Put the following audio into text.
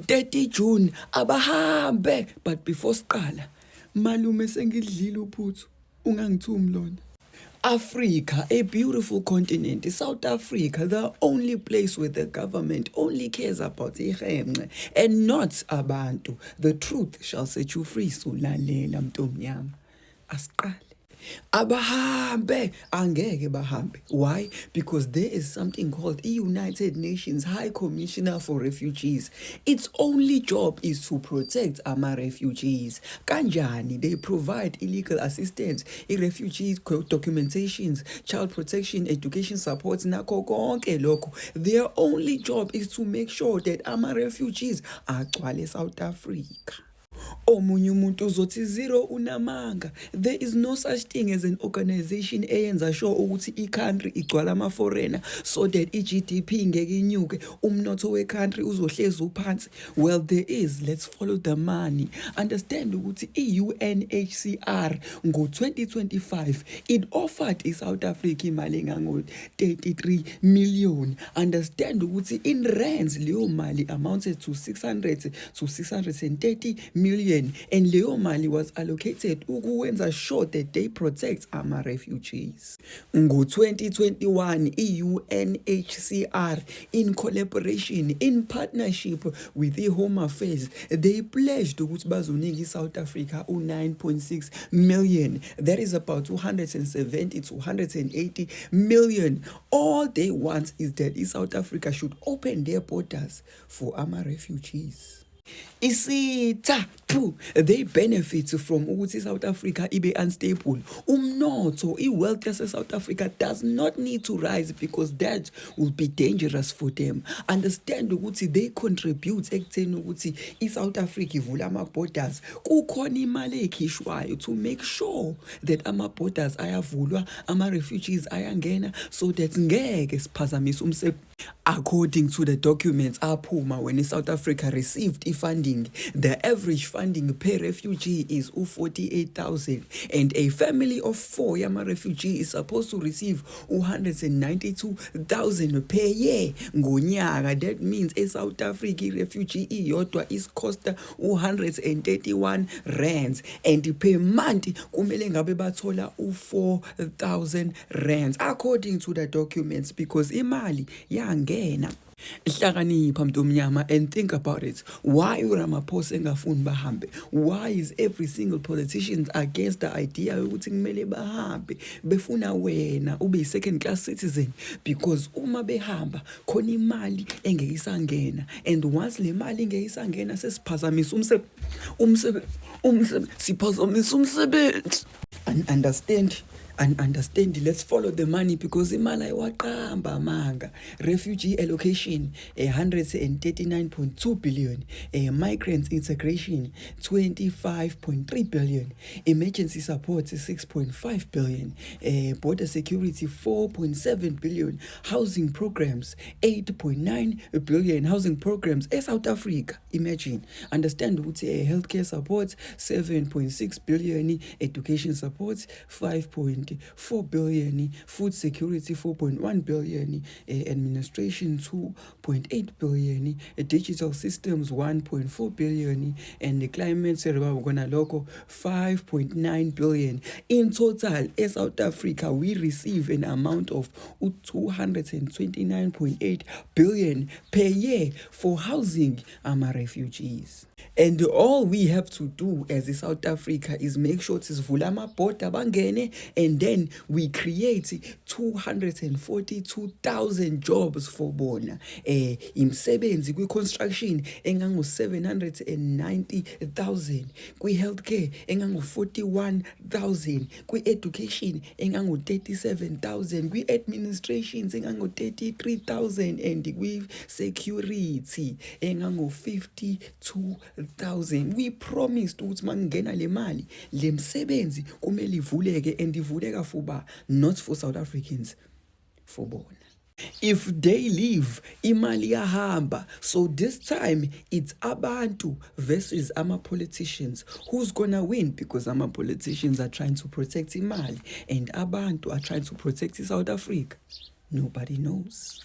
30 June abahambe. But before siqala malume sengidlile uphuthu ungangithumi lona. Africa, a beautiful continent, South Africa, the only place where the government only cares about ihemce and not abantu. The truth shall set you free. So lalela mntomnyama. Asiqale. Abahambe angeke bahambe. Why? Because there is something called the United Nations High Commissioner for Refugees. Its only job is to protect our refugees. Kanjani, they provide illegal assistance, refugees documentations, child protection, education support, nako konke lokho. Their only job is to make sure that our refugees agcwale South Africa. Omunye umuntu uzothi zero unamanga. There is no such thing as an organization eyenza sure ukuthi i-country igcwala ama-foreigner so that i-GDP ngeke inyuke, umnotho we-country uzohlezi uphansi. Well, there is. Let's follow the money. Understand ukuthi i-UNHCR ngo-2025 it offered i-South Africa imali engango-33 million. Understand ukuthi in rands leyo mali amounted to 600 to 630 million. And leyo mali was allocated ukwenza sure that they protect our refugees. Ngo-2021, UNHCR, in collaboration, in partnership with the Home Affairs, they pledged ukuthi bazonika South Africa 9.6 million. That is about 270 to 180 million. All they want is that South Africa should open their borders for our refugees. They benefit from ukuthi South Africa ibe unstable. Umnotho, wealth yase South Africa does not need to rise because that will be dangerous for them. Understand ukuthi they contribute ekutheni ukuthi iSouth Africa ivula ama-borders. Kukhona imali ekhishwayo to make sure that ama-borders ayavulwa, ama-refugees ayangena so that ngeke siphazamise umsebenzi. According to the documents aphuma when South Africa received funding, the average funding per refugee is 48,000, and a family of 4 yama refugee is supposed to receive 192,000 per year ngonyaka. That means South Africa refugee iyodwa is cost 131 rands, and per month kumele ngabe bathola 4,000 rands according to the documents, because imali yangena. Hlakanipha mntomnyama and think about it. Why uRamaphosa engafuni bahambe? Why is every single politician against the idea ukuthi kumele bahambe? Befuna wena ube second class citizen, because uma behamba khona imali engeke isangena, and once le mali engeke isangena sesiphazamisa umsebenzi. Understand, let's follow the money, because imali ayiwaqamba manga. Refugee allocation 139.2 billion, migrants integration 25.3 billion, emergency support 6.5 billion, border security 4.7 billion, housing programs 8.9 billion, housing programs South Africa. Imagine. Understand ukuthi healthcare support 7.6 billion, education support 5.4 billion, food security 4.1 billion, administration 2.8 billion, digital systems 1.4 billion, and the climate local 5.9 billion. In total, in South Africa, we receive an amount of 229.8 billion per year for housing our refugees. And all we have to do as a South Africa is make sure it's vulama border bangene, and then we create 242,000 jobs for bona. Imsebenzi kwi construction engango 790,000, kwi healthcare engango 41,000, kwi education engango 37,000, kwi administrations engango 33,000, and kwi security engango 52,000. We promised ukuthi mangena le mali le msebenzi kumele ivuleke, and ivuleka for ba, not for South Africans, for bona. If they leave, imali yahamba. So this time it's abantu versus ama politicians. Who's gonna win? Because ama politicians are trying to protect imali and abantu are trying to protect South Africa. Nobody knows.